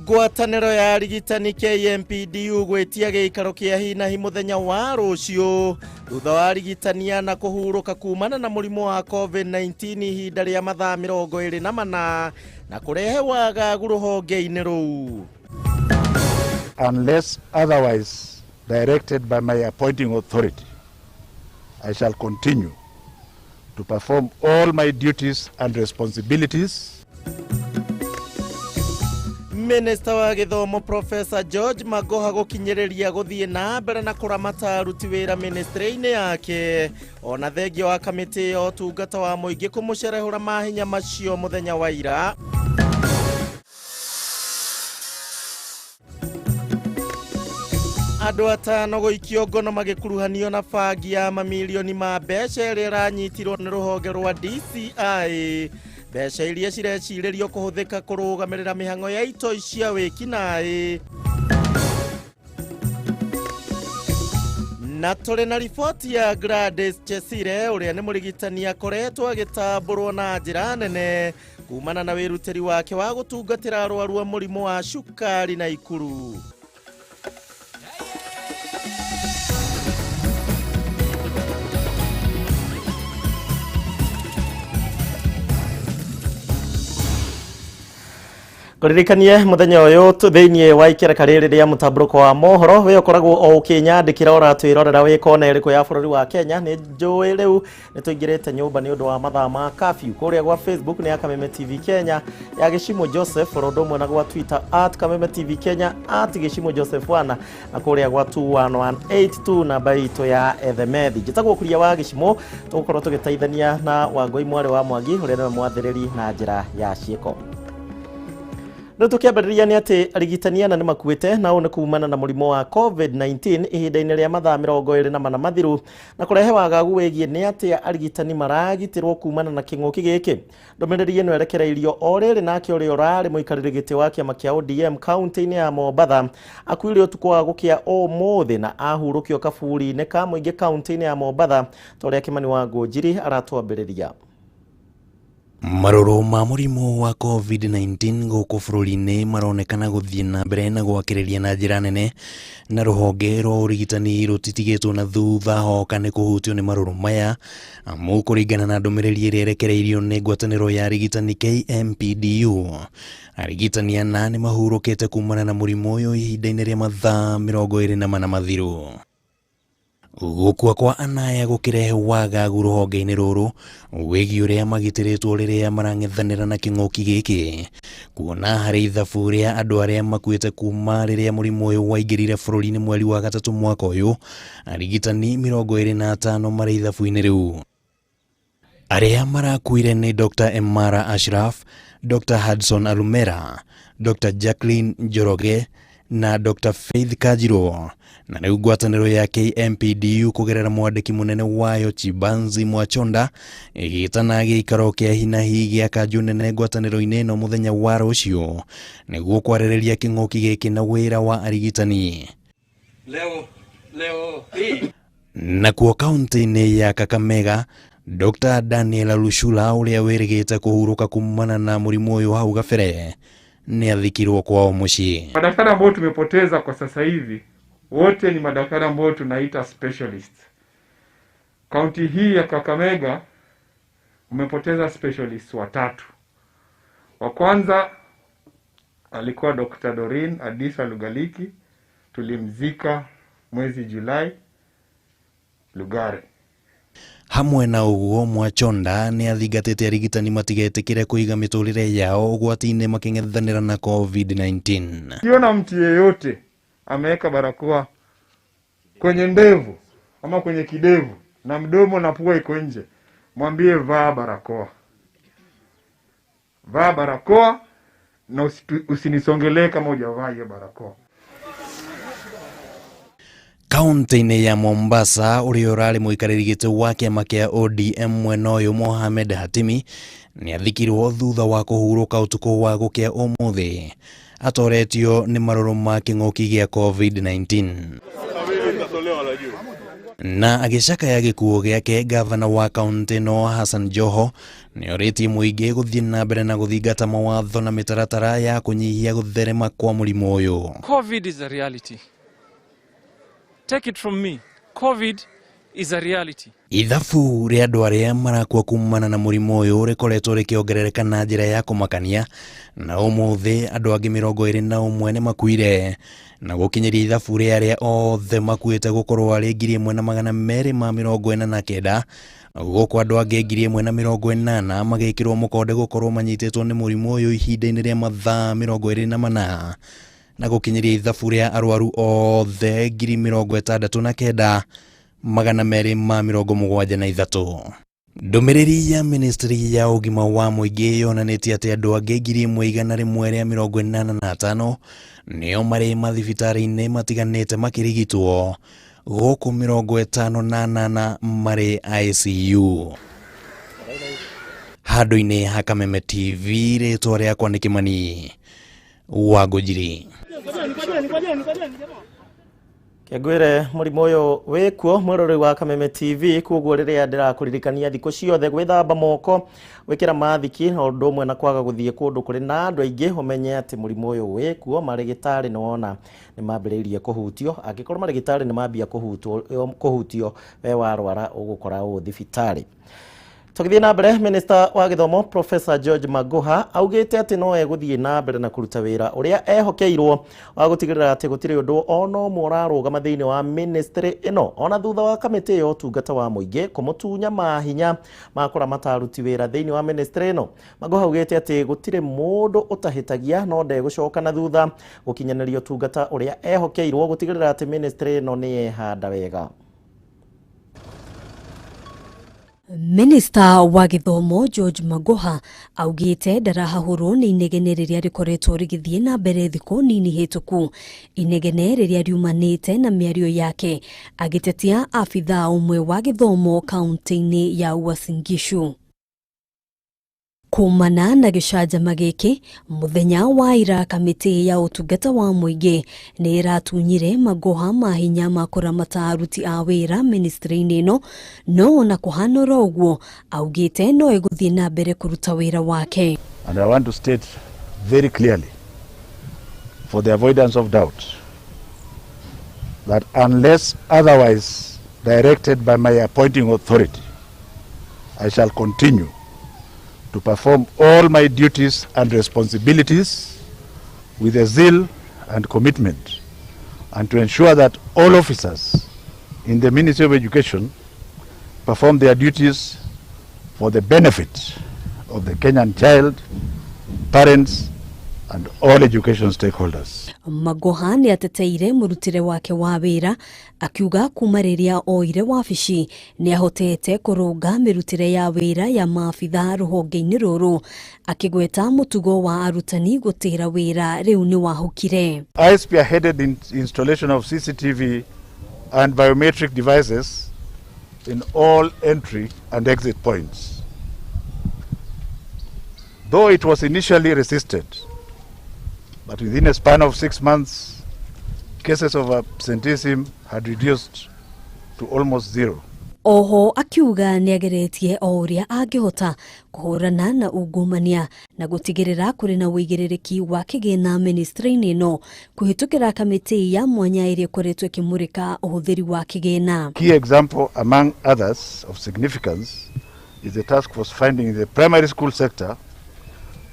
Ngwatanĩro ya arigitani KMPDU gwĩtia gĩikaro kĩa hinahi mũthenya wa rũciũ thutha wa arigitani ana kũhurũka kumana na mũrimũ wa COVID-19 ihinda rĩa mathaa 24 na kũrehe wagagu rũhonge-inĩ rũu. Unless otherwise directed by my appointing authority, I shall continue to perform all my duties and responsibilities. Minista wa gĩthomo Professor George Magoha gũkinyĩrĩria gũthiĩ na mbere na kũramata aruti wĩra ministry-inĩ yake ona thengia wa kamĩtĩ ya ũtungata wa mũingĩ kũmũcerehũra mahinya macio mũthenya wa ira. Andũ atano gũikio ngono magĩkuruhanio na bangi ya mamirioni ma mbeca ĩrĩa ĩranyitirwo nĩ rũhonge rwa DCI. Mbeca iria cirecirĩrio kũhũthĩka kũrũgamĩrĩra mĩhang'o ya itoi cia wĩkinaĩ. Na tũrĩ na riboti ya Gladys Chesire ũrĩa nĩ mũrigitani akoretwo agĩtambũrwo na njĩra nene kumana na wĩrutĩri wake wa gũtungatĩra arwaru a mũrimũ wa cukari na ikuru. Ngũririkanie mũthenya ũyũ thĩinĩ wa ikereka rĩrĩ rĩa mũtambũrũko wa mohoro we ũkoragwo o ũkĩnyandĩkĩra ũratwĩrorera wĩ kona ĩrĩkũ ya bũrũri wa Kenya. Nĩ njũĩ rĩu nĩ tũingĩrĩte nyũmba nĩ ũndũ wa mathaa ma curfew. Kũrĩa gwa Facebook nĩ ya Kameme TV Kenya ya Gĩcimũ Joseph, oro ũndũ ũmwe na gwa Twitter at Kameme TV Kenya at Gĩcimũ Joseph wana, na kũrĩa gwa 21182 namba itũ ya ethemethi. Njĩtagwo Kuria wa Gĩcimũ, tũgũkorwo tũgĩteithania na Wangũi mwarĩ wa Mwangi ũrĩa nĩwe mwathĩrĩri na njĩra ya ciĩko. Rĩu tũkĩambĩrĩria nĩ atĩ arigitani ana nĩ makuĩte na ũũ nĩ kumana na mũrimũ wa COVID-19 ihinda-inĩ rĩa mathaa 24 mathiru na kũrehe wagagu wĩgiĩ nĩ atĩa arigitani maragitĩrwo kumana na kĩng'ũki gĩkĩ. Ndũmĩrĩri ĩno ĩrekereirio o rĩrĩ nake ũrĩa ũrarĩ mũikarĩri gĩtĩ wa kĩama kĩa ODM kaunti-inĩ ya Mombatha akuire ũtukũ wa gũkĩa ũmũthĩ na ahurũkio kaburi-inĩ ka mũingĩ kaunti-inĩ ya Mombatha ta ũrĩa Kĩmani wa Ngũnjiri aratwambĩrĩria. Marũrũ ma mũrimũ wa COVID-19 gũkũ bũrũri-inĩ maronekana gũthiĩ na mbere na gwakĩrĩria na njĩra nene na rũhonge rwa ũrigitani rũtitigĩtwo na thutha hoka nĩ kũhutio nĩ marũrũ maya amu kũringana na ndũmĩrĩri ĩrĩa ĩrekereirio nĩ ngwatanĩro ya arigitani KMPDU arigitani ana nĩ mahurũkĩte kumana na mũrimũ ũyũ ihinda-inĩ rĩa mathaa 24 mathiru. Gũkua kwa anaya gũkĩrehe wagagu rũhonge-inĩ rũrũ wĩgiĩ ũrĩa magitĩrĩtwo rĩrĩa marang'ethanĩra na kĩng'ũki gĩkĩ kuona harĩ ithabu rĩa andũ arĩa makuĩte kuma rĩrĩa mũrimũ ũyũ waingĩrire bũrũri-inĩ mweri wa gatatũ mwaka ũyũ arigitani 25 marĩ ithabu-inĩ rĩu. Arĩa marakuire nĩ Dr. Emara Ashraf, Dr. Hudson Alumera, Dr. Jacqueline Njoroge na Dr. Faith Kajiro na rĩu ngwatanĩro ya KMPDU kũgerera mwandĩki mũnene wayo Chibanzi Mwachonda ĩgĩtana gĩikaro kĩa hinahi gĩa kanjũ nene ngwatanĩro-inĩ ĩno mũthenya wa rũciũ nĩguo kwarĩrĩria kĩng'ũki gĩkĩ na wĩra wa arigitani. Leo hii Nakuo kaunti-inĩ ya Kakamega Dr. Daniel Lushula ũrĩa wĩrĩgĩte kũhurũka kumana na mũrimũ ũyũ hau gabere nĩ athikirwo kwao mũciĩ. Madaktari ambao tumepoteza kwa sasa hivi wote ni madaktari ambao tunaita specialists. Kaunti hii ya Kakamega umepoteza specialists watatu. Wa kwanza alikuwa Dr. Doreen Adisa Lugaliki, tulimzika mwezi Julai Lugare. Hamwe na ũguo Mwachonda nĩ athingatĩte arigitani matigetĩkĩre kũiga mĩtũrĩre yao ũgwati-inĩ makĩng'ethanĩra na COVID-19. Ukiona mtu yeyote ameweka barakoa kwenye ndevu ama kwenye kidevu na mdomo na pua iko nje, mwambie vaa barakoa. Vaa barakoa na usinisongelee kama hujavaa hiyo barakoa. Kaunti-inĩ ya Mombasa ũrĩa ũrarĩ mũikarĩri gĩtĩ wa kĩama kĩa ODM mwena ũyũ Mohamed Hatimi nĩ athikirwo thutha wa kũhurũka ũtukũ wa gũkĩa ũmũthĩ atoretio nĩ marũrũ ma kĩng'ũki gĩa COVID-19. Na agĩcakaya gĩkuũ gĩake, gavana wa kaunti ĩno Hassan Joho nĩorĩtie mũingĩ gũthiĩ na mbere na gũthingata mawatho na mĩtaratara ya kũnyihia gũtherema kwa mũrimũ ũyũ. COVID is a reality. Take it from me. COVID is a reality. Ithabu rĩa andũ arĩa marakua kumana na mũrimũ ũyũ rĩkoretwo rĩkĩongerereka na njĩra ya kũmakania, na ũmũthĩ andũ angĩ 21 nĩ makuire, na gũkinyĩria ithabu rĩa arĩa othe makuĩte gũkorwo arĩ 1249, gũkũ andũ angĩ 1080 magĩkĩrwo mũkonde gũkorwo manyitĩtwo nĩ mũrimũ ũyũ ihinda-inĩ rĩa mathaa 24, na gũkinyĩria ithabu rĩa arwaru othe 69,273. Ndũmĩrĩri ya ministry ya ũgima wa mũingĩ yonanĩtie atĩ andũ angĩ 1185 nĩo marĩ mathibitarĩ-inĩ matiganĩte makĩrigitwo, gũkũ 58 marĩ ICU. Handũ-inĩ ha Kameme TV, rĩtwa rĩakwa nĩ Kĩmani wa Ngũnjiri. Kengwire mũrimũ ũyũ wĩkuo mwĩroreri wa Kameme TV, koguo rĩrĩa ndĩrakũririkania thikũ ciothe gwĩthamba moko, gwĩkĩra mathiki na ũndũ ũmwe na kwaga gũthiĩ kũndũ kũrĩ na andũ aingĩ, ũmenye atĩ mũrimũ ũyũ wĩkuo. Marĩgĩtarĩ nĩ wona nĩ mambĩrĩirie kũhutio, angĩkorwo marĩgĩtarĩ nĩ mambia kũhutio we warwara ũgũkora ũũ thibitarĩ. Tũgĩthiĩ na mbere, Minister wa gĩthomo Professor George Magoha augĩte atĩ no egũthiĩ na mbere na kũruta wĩra ũrĩa ehokeirwo wa gũtigĩrĩra atĩ gũtirĩ ũndũ ona ũmwe ũrarũgama thĩinĩ wa ministry ĩno, ona thutha wa kamĩtĩ ya ũtungata wa mũingĩ kũmũtunya mahinya ma kũramata aruti wĩra thĩinĩ wa ministry ĩno. Magoha augĩte atĩ gũtirĩ mũndũ ũtahĩtagia, no ndegũcoka na thutha gũkinyanĩria ũtungata ũrĩa ehokeirwo gũtigĩrĩra atĩ ministry ĩno nĩ yehanda wega. Minista wa gĩthomo George Magoha augĩte ndarahahũrwo nĩ inegene rĩrĩa rĩkoretwo rĩgĩthiĩ na mbere thikũ nini hĩtũku, inegene rĩrĩa riumanĩte na mĩario yake agĩtetia abithaa ũmwe wa gĩthomo kaunti-inĩ ya Uasin Gishu. Kumana na gĩcanjama gĩkĩ, mũthenya wa ira kamĩtĩ ya ũtungata wa mũingĩ nĩ ĩratunyire Magoha mahinya ma kũramata aruti a wĩra ministry-inĩ ĩno, no ona kũhana oro ũguo augĩte no ĩgũthiĩ na mbere kũruta wĩra wake. And I want to state very clearly, for the avoidance of doubt, that unless otherwise directed by my appointing authority, I shall continue to perform all my duties and responsibilities with a zeal and commitment, and to ensure that all officers in the Ministry of Education perform their duties for the benefit of the Kenyan child, parents, and all education stakeholders. Magoha nĩ ateteire mũrutĩre wake wa wĩra akiuga kuma rĩrĩa oire wabici nĩ ahotete kũrũnga mĩrutĩre ya wĩra ya maabithaa rũhonge-inĩ rũrũ, akĩgweta mũtugo wa arutani gũtĩra wĩra rĩu nĩ wahukire. I spearheaded the installation of CCTV and biometric devices in all entry and exit points. Though it was initially resisted, but within a span of 6 months, cases of absenteeism had reduced to almost zero. Oho akiuga nĩageretie o ũrĩa angĩhota kũhũrana na ungumania na gũtigĩrĩra kũrĩ na ũigĩrĩrĩki wa kĩgĩna ministry-inĩ ĩno kũhĩtũkĩra kamĩtĩ ya mwanya ĩrĩa ĩkoretwo ĩkĩmũrĩka ũhũthĩri wa kĩgĩna. Key example among others of significance is the task force finding in the primary school sector,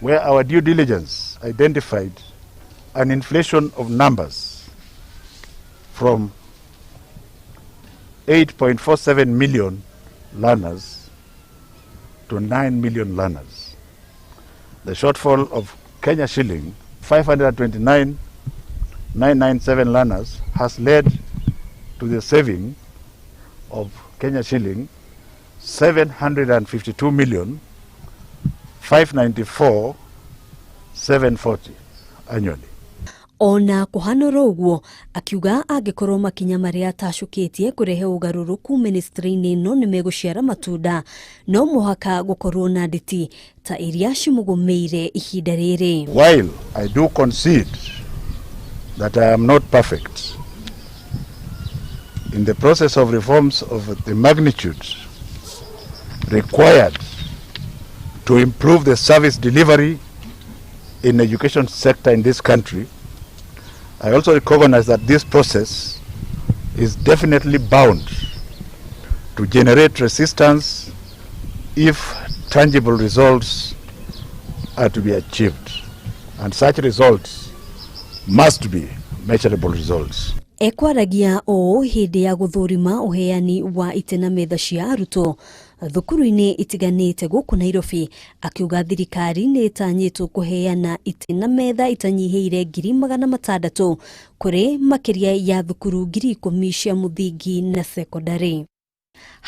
where our due diligence identified an inflation of numbers from 8.47 million learners to 9 million learners. The shortfall of Kenya shilling 529,997 learners has led to the saving of Kenya shilling 752,594,740 annually. Ona kũhana ũguo akiuga angĩkorwo makinya marĩa atacũkĩtie kũrehe ũgarũrũku ministry-inĩ ĩno nĩ megũciara matunda, no mũhaka gũkorwo na nditi ta iria cimũgũmĩire ihinda rĩrĩ. While I do concede that I am not perfect, In the process of reforms of the magnitude required to improve the service delivery in education sector in this country, I also recognize that this process is definitely bound to generate resistance if tangible results are to be achieved, and such results must be measurable results. Ekwaragia ũũ hĩndĩ ya gũthũrima ũheani wa itĩ na metha cia arutwo thukuru-inĩ itiganĩte gũkũ Nairobi, akiuga thirikari nĩ ĩtanyĩtwo kũheana itĩ na metha itanyihĩire 600,000 kũrĩ makĩria ya thukuru 10,000 cia mũthingi na sekondari.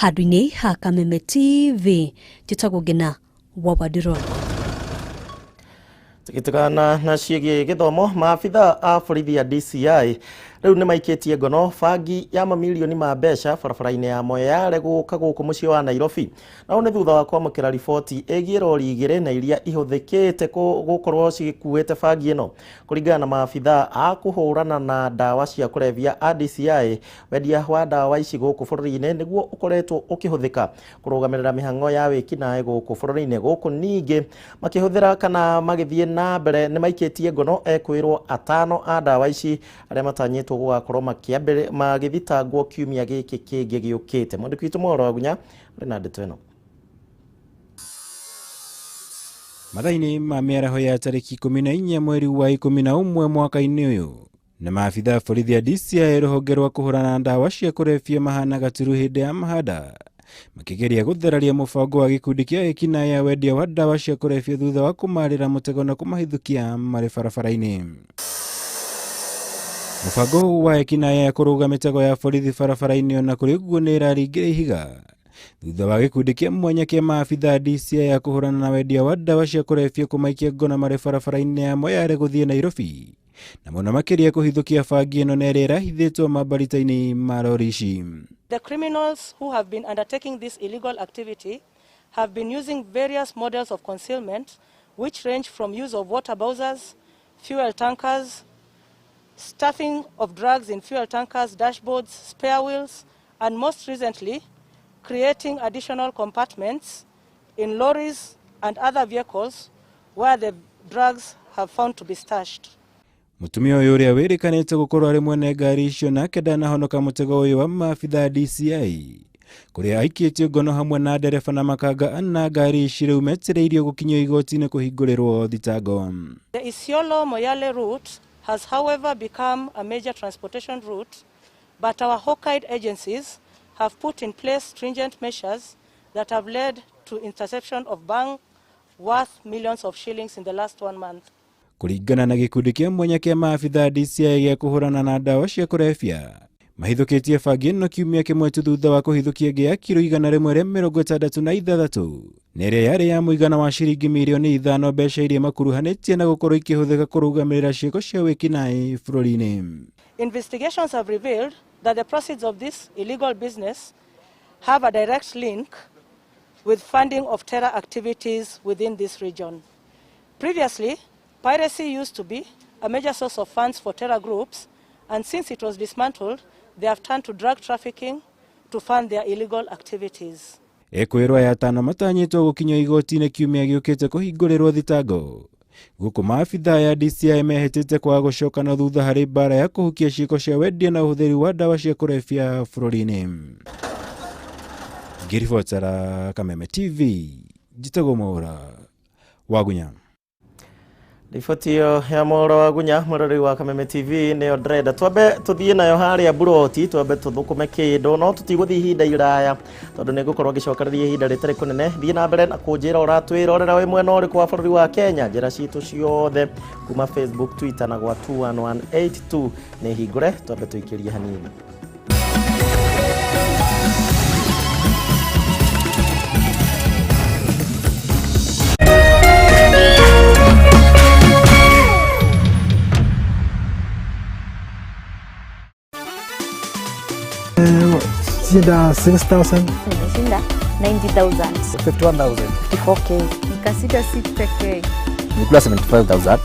Handũ-inĩ ha Kameme TV, njĩtagwo Ngina wa Wandirũ. Tũgĩtigana na ciĩgiĩ gĩthomo, maabitha a borithi ya DCI rĩu nĩ maikĩtie ngono bangi ya mamirioni ma mbeca barabara-inĩ ya Moyale gũka gũkũ mũciĩ wa Nairobi. Na ũũ nĩ thutha wa kwamũkĩra riboti ĩgiĩ rori igĩrĩ na iria ihũthĩkĩte gũkorwo cigĩkuĩte bangi ĩno. Kũringana na maabitha a kũhũrana na ndawa cia kũrebia a DCI, wendia wa ndawa ici gũkũ bũrũri-inĩ nĩguo ũkoretwo ũkĩhũthĩka kũrũgamĩrĩra mĩhang'o ya wĩkinaĩ gũkũ bũrũri-inĩ. Gũkũ ningĩ makĩhũthĩra kana magĩthiĩ na mbere nĩ maikĩtie ngono ekwĩrwo atano a ndawa ici arĩa matanyĩtwo gũgakorwo magĩthitangwo kiumia gĩkĩ kĩngĩ gĩũkĩte. Mwandĩki witũ Mohoro Wagunya ũrĩ na ndeto ĩno. Mathaa-inĩ ma mĩaraho ya tarĩki 14 mweri wa 11 mwaka-inĩ ũyũ na maabitha a borithi a DCI rũhonge rwa kũhũrana na ndawa cia kũrebia mahana gaturu hĩndĩ ya mahanda makĩgeria gũthararia mũbango wa gĩkundi kĩa ekinaĩ ya wendia wa ndawa cia kũrebia thutha wa kũmarĩra mũtego na kũmahithũkia marĩ barabara-inĩ. Mũbango wa ekinaĩ ya kũrũga mĩtego ya borithi barabara-inĩ ona kũrĩ ũguo nĩ ĩraringire ihiga thutha wa gĩkundi kĩa mwanya kĩa maabitha DCI ya kũhũrana na wendia wa ndawa cia kũrebia kũmaikia ngono marĩ barabara-inĩ ya Moyale gũthiĩ Nairobi na mũno makĩria kũhithũkia bangi ĩno na ĩrĩa ĩrahithĩtwo mambarita-inĩ ma rori ici. The criminals who have been undertaking this illegal activity have been using various models of concealment, which range from use of water bowsers, fuel tankers, stuffing of drugs in fuel tankers, dashboards, spare wheels, and most recently, creating additional compartments in lorries and other vehicles where the drugs have found to be stashed. Mũtumia ũyũ ũrĩa wĩrĩkanĩte gũkorwo arĩ mwene ngari icio nake ndanahonoka mũtego ũyũ wa maabitha DCI kũrĩa aikĩtio ngono hamwe na ndereba na makanga ana ngari ici rĩu metereirio gũkinyio igoti-inĩ kũhingũrĩrwo thitango. The Isiolo Moyale route has however become a major transportation route, but our hawk-eyed agencies have put in place stringent measures that have led to interception of bhang worth millions of shillings in the last 1 month. Kũringana na gĩkundi kĩa mwanya kĩa maabitha DCI gĩa kũhũrana na ndawa cia kũrebia mahithũkĩtie bangi ĩno kiumia kĩmwe tu thutha wa kũhithũkia ĩngĩ ya kiro 166 na ĩrĩa yarĩ ya mũigana wa ciringi mirioni 5 mbeca iria makuruhanĩtie na gũkorwo ikĩhũthĩka kũrũgamĩrĩra ciĩko cia wĩkinaĩ bũrũri-inĩ. Investigations have revealed that the proceeds of this illegal business have a direct link with funding of terror activities within this region. Previously, piracy used to be a major source of funds for terror groups, and since it was dismantled, they have turned to drug trafficking to fund their illegal activities. Ekwĩrwo aya atano matanyĩtwo gũkinyio igoti-inĩ kiumia gĩũkĩte kũhingũrĩrwo thitango gũkũ maabitha ya DCI mehĩtĩte kwaga gũcoka na thutha harĩ mbara ya kũhukia ciĩko cia wendia na ũhũthĩri wa ndawa cia kũrebia bũrũri-inĩ. Ngĩribotera Kameme TV, njĩtagwo Mwaura Wagunya. Riboti ĩyo ya Mwaura Wagunya mũrori wa Kameme TV nĩyo ndĩrenda twambe tũthiĩ nayo harĩa buroti, twambe tũthũkũme kĩndũ no tũtigũthiĩ ihinda iraya tondũ nĩ ngũkorwo ngĩcokereria ihinda rĩtarĩ kũnene. Thiĩ na mbere na kũnjĩra ũratwĩrorera wĩ mwena ũrĩkũ wa bũrũri wa Kenya. Njĩra citũ ciothe kuma Facebook, Twitter na gwa 21182 nĩ hingũre, twambe tũikĩrie hanini. Shinda 6,000. Nimeshinda 90,000. 51,000. 54K. Nikashinda 6K. Nilikula 75,000.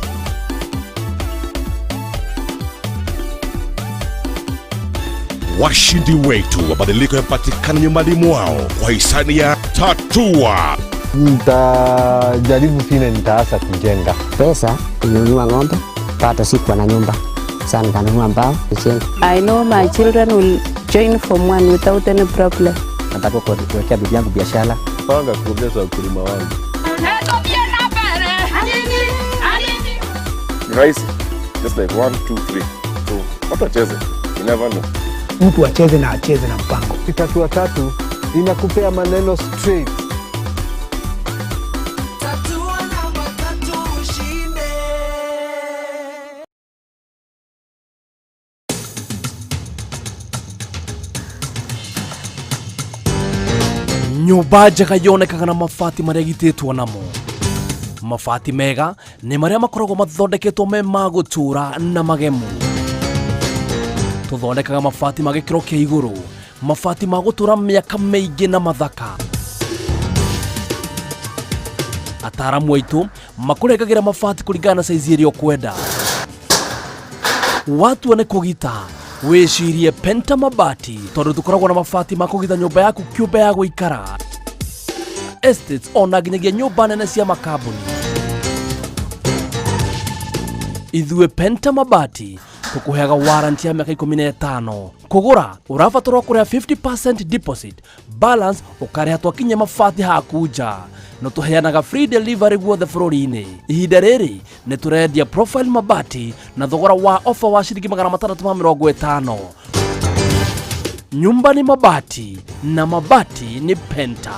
Washindi wetu, mabadiliko yapatikana nyumbani mwao kwa hisani ya Tatua. Nitajaribu vile nitaanza kujenga. Pesa kununua ng'ombe, bado sikuwa na nyumba. Sasa nikanunua mbao nijenga. I know my children will join form one without any problem. Nataka kuwekea bibi yangu biashara. Panga kuongeza ukulima wangu. Ni rahisi. Just like 1 2 3. So watu wacheze. You never know. Mtu acheze na acheze na mpango. Tatua tatu inakupea maneno straight. Nyũmba njega yonekaga na mabati marĩa gitĩtwo namo. Mabati mega nĩ marĩa makoragwo mathondeketwo me ma gũtũũra na magemu. Tũthondekaga mabati ma gĩkĩro kĩa igũrũ, mabati ma gũtũũra mĩaka mĩingĩ na mathaka. Ataaramu aitũ makũrengagĩra mabati kũringana na saizi ĩrĩa ũkwenda. Watua nĩ kũgita, wĩcirie Penta Mabati, tondũ tũkoragwo na mabati ma kũgita nyũmba yaku kĩũmbe ya gũikara, estates ona nginyagia nyũmba nene cia makambuni. Ithuĩ Penta Mabati tũkũheaga warranty ya mĩaka 15. Kũgũra ũrabatarwo kũrĩha 50% deposit, balance ũkarĩha twakinyia mabati haku nja. No tũheanaga free delivery guothe bũrũri-inĩ. Ihinda rĩrĩ nĩ tũrendia Profile Mabati na thogora wa ofa wa ciringi 650. Nyumba ni mabati na mabati ni Penta.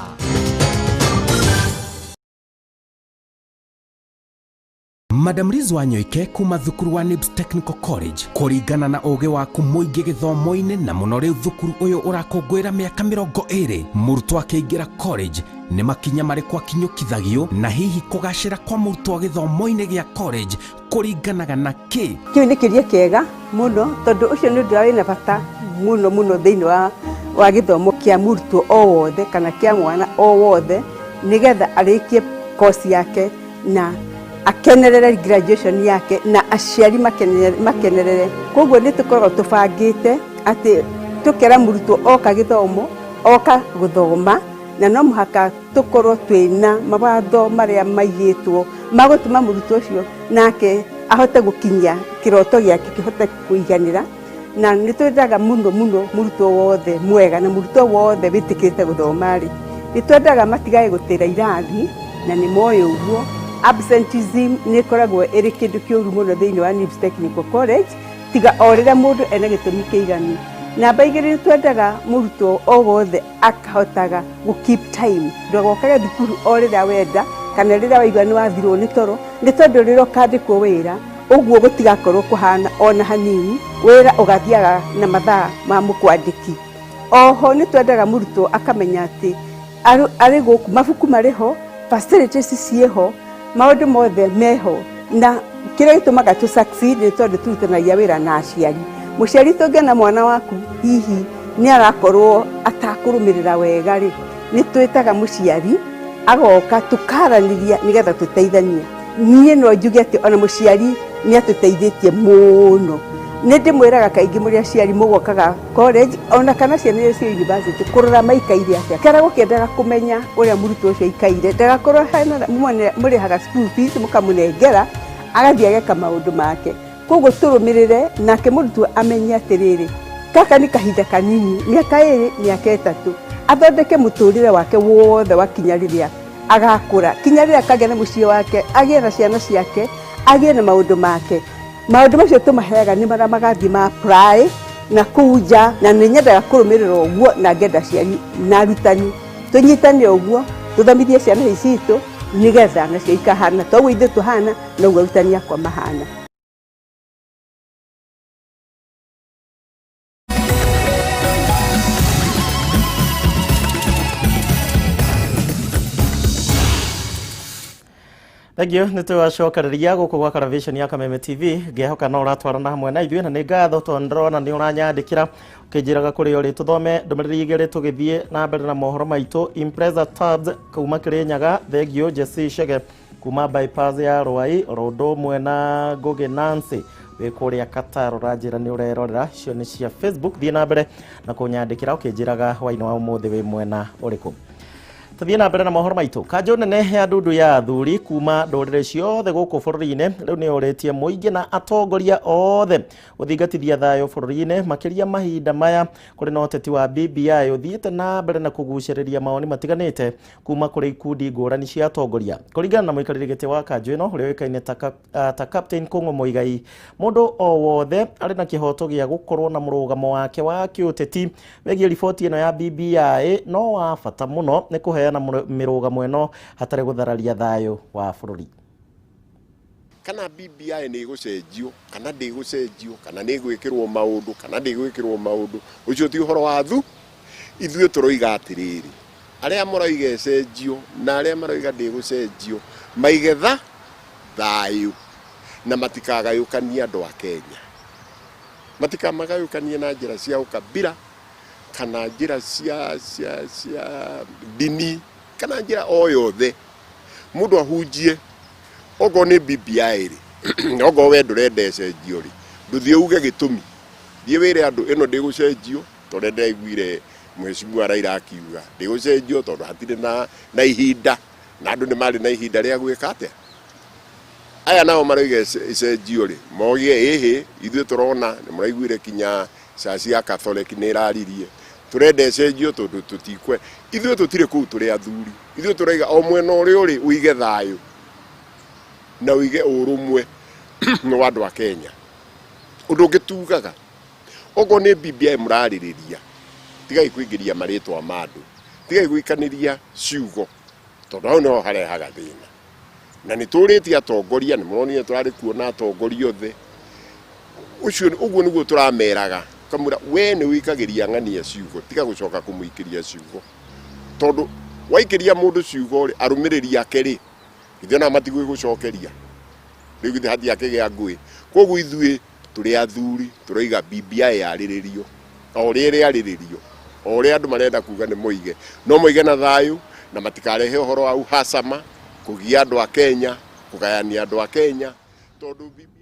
Madam Liz Wanyoike kuma thukuru wa Nibs Technical College kũringana na ũgĩ waku mũingĩ gĩthomo-inĩ na mũno rĩu thukuru ũyũ ũrakũngũĩra mĩaka 20 mũrutwo akĩingĩra college nĩ makinya marĩkũ akinyũkithagio na hihi kũgacĩra kwa mũrutwo gĩthomo-inĩ gĩa college kũringanaga na kĩ? Kĩu nĩ kĩũria kĩega mũno tondũ ũcio nĩ ũndũ wĩna bata mũno mũno thĩinĩ wa gĩthomo kĩa mũrutwo o wothe kana kĩa mwana o wothe nĩgetha arĩkie kosi yake na akenerere graduation yake na aciari makenerere. Koguo nĩ tũkoragwo tũbangĩte atĩ tũkera mũrutwo oka gĩthomo oka gũthoma na no mũhaka tũkorwo twĩna mawatho marĩa maigĩtwo ma gũtũma mũrutwo ũcio nake ahote gũkinyia kĩroto gĩake kĩhote kũiganĩra. Na nĩ twendaga mũno mũno mũrutwo wothe mwega na mũrutwo wothe wĩtĩkĩrĩte gũthoma rĩ, nĩ twendaga matigae gũtĩra irathi na nĩ moĩ ũguo. Absenteeism nĩ ĩkoragwo ĩrĩ kĩndũ kĩũru mũno thĩinĩ wa Nibs Technical College tiga o rĩrĩa mũndũ ena gĩtũmi kĩiganu. Namba igĩrĩ nĩ twendaga mũrutwo o wothe akahotaga gũ keep time, ndũgokage thukuru o rĩrĩa wenda kana rĩrĩa waigua nĩ wathirwo nĩ toro, nĩ tondũ rĩrĩa ũkandĩkwo wĩra ũguo gũtigakorwo kũhana ona hanini, wĩra ũgathiaga na mathaa ma mũkwandĩki. Oho nĩ twendaga mũrutwo akamenya atĩ arĩ gũkũ mabuku marĩ ho, facilities ciĩho, maũndũ mothe meho, na kĩrĩa gĩtũmaga tũ succeed nĩ tondũ tũrutanagia wĩra na aciari. Mũciari tũngĩona mwana waku hihi nĩ arakorwo atakũrũmĩrĩra wega rĩ, nĩ twĩtaga mũciari agoka tũkaranĩria nĩgetha tũteithanie. Niĩ no njuge atĩ ona mũciari nĩ atũteithĩtie mũno. Nĩ ndĩmwĩraga kaingĩ mũrĩ aciari mũgokaga college ona kana ciana iria ciĩ university kũrora maikaire atĩa, kera gũkĩendaga kũmenya ũrĩa mũrutwo ũcio aikaire, ndagakorwo hena mũrĩhaga school fees mũkamũnengera agathiĩ ageka maũndũ make. Koguo tũrũmĩrĩre nake mũrutwo amenye atĩrĩrĩ, gaka nĩ kahinda kanini, mĩaka 2 mĩaka 3, athondeke mũtũrĩre wake wothe wakinya rĩrĩa agakũra, kinya rĩrĩa akagĩa na mũciĩ wake, agĩe na ciana ciake, agĩe na maũndũ make. Maũndũ macio tũmaheaga nĩ marĩa magathiĩ ma apply na kũu nja, na nĩ nyendaga kũrũmĩrĩra ũguo na ngenda aciari na arutani tũnyitane ũguo tũthomithie ciana ici citũ nĩgetha nacio ikahana toguo ithuĩ tũhana noguo arutani akwa mahana. Thank you, nĩ twacokereria gũkũ gwa Television ya Kameme TV ngĩhoka no ũratwarana hamwe na ithuĩ na nĩ ngatho tondũ ndĩrona nĩ ũranyandĩkĩra ũkĩnjĩraga kũrĩa ũrĩ. Tũthome ndũmĩrĩri igĩrĩ tũgĩthiĩ na mbere na mohoro maitũ. Impreza Tabs kuma Kĩrĩnyaga, thengio. Jesse Chege kuma bypass ya Rwai, oro ũndũ ũmwe na Ngũgĩ Nancy Wĩ kũrĩa Qatar ũranjĩra nĩ ũrerorera, icio nĩ cia Facebook. Thiĩ na mbere na kũnyandĩkĩra ũkĩnjĩraga hwainĩ wa ũmũthĩ wĩ mwena ũrĩkũ. Tũthiĩ na mbere na mohoro maitũ. Kanjũ nene ya ndundu ya athuri kuma ndũrĩrĩ ciothe gũkũ bũrũri-inĩ rĩu nĩ yũrĩtie mũingĩ na atongoria othe gũthingatithia thayũ bũrũri-inĩ, makĩria mahinda maya kũrĩ na ũteti wa BBI ũthiĩte na mbere na kũgucĩrĩria mawoni matiganĩte kuma kũrĩ ikundi ngũrani cia atongoria. Kũringana na mũikarĩri gĩtĩ wa kanjũ ĩno ũrĩa ũĩkaine ta Captain Kũng'ũ Mũigai, mũndũ o wothe arĩ na kĩhoto gĩa gũkorwo na mũrũgamo wake wa kĩũteti wĩgiĩ riboti ĩno ya BBI, no wa bata mũno nĩ kũheana mĩrũgamo ĩno hatarĩ gũthararia thayũ wa bũrũri. Kana BBI nĩ ĩgũcenjio kana ndĩgũcenjio, kana nĩ ĩgwĩkĩrwo maũndũ kana ndĩgwĩkĩrwo maũndũ, ũcio ti ũhoro wa thu. Ithuĩ tũroiga atĩrĩrĩ, arĩa maroiga ĩcenjio na arĩa maroiga ndĩgũcenjio maige thayũ na matikagayũkanie andũ a Kenya, matikamagayũkanie na njĩra cia ũkabira kana njĩra cia ndini kana njĩra o yothe. Mũndũ ahunjie okorwo nĩ BBI rĩ, okorwo we ndũrenda ĩcenjio rĩ, ndũthiĩ uge gĩtũmi, thiĩ wĩre andũ ĩno ndĩgũcenjio tondũ ndĩraiguire mheshimiwa Raila akiuga ndĩgũcenjio tondũ hatirĩ na ihinda, na andũ nĩ marĩ na ihinda rĩa gwĩka atĩa. Aya nao maroiga ĩcenjio rĩ, moige ĩhĩ, ithuĩ tũrona nĩ mũraiguire kinya caci ya Catholic nĩ ĩraririe tũrenda ĩcenjio tondũ tũtikwe. Ithuĩ tũtirĩ kũu, tũrĩ athuri. Ithuĩ tũraiga o mwena ũrĩa ũrĩ ũige thayũ na ũige ũrũmwe wa andũ a Kenya. Ũndũ ũngĩ tugaga, okorwo nĩ BBI mũrarĩrĩria, tigai kũingĩria marĩtwa ma andũ, tigai gũikanĩria ciugo, tondũ hau nĩho harehaga thĩna. Na nĩ tũrĩtie atongoria, nĩ mũronire tũrarĩ kuo na atongoria othe. Ũcio ũguo nĩguo tũrameraga, kamwĩra we nĩ ũikagĩria ng'ania ciugo, tiga gũcoka kũmũikĩria ciugo, tondũ waikĩria mũndũ ciugo rĩ, arũmĩrĩri ake rĩ, ithuĩ ona matigũgũcokeria rĩu githĩ hatiakĩgĩa ngũĩ. Koguo ithuĩ tũrĩ athuri tũroiga BBI yarĩrĩrio o ũrĩa ĩrĩarĩrĩrio, o ũrĩa andũ marenda kuga nĩ moige, no moige na thayũ na matikarehe ũhoro wa uhasama, kũgia andũ a Kenya, kũgayania andũ a Kenya, tondũ BBI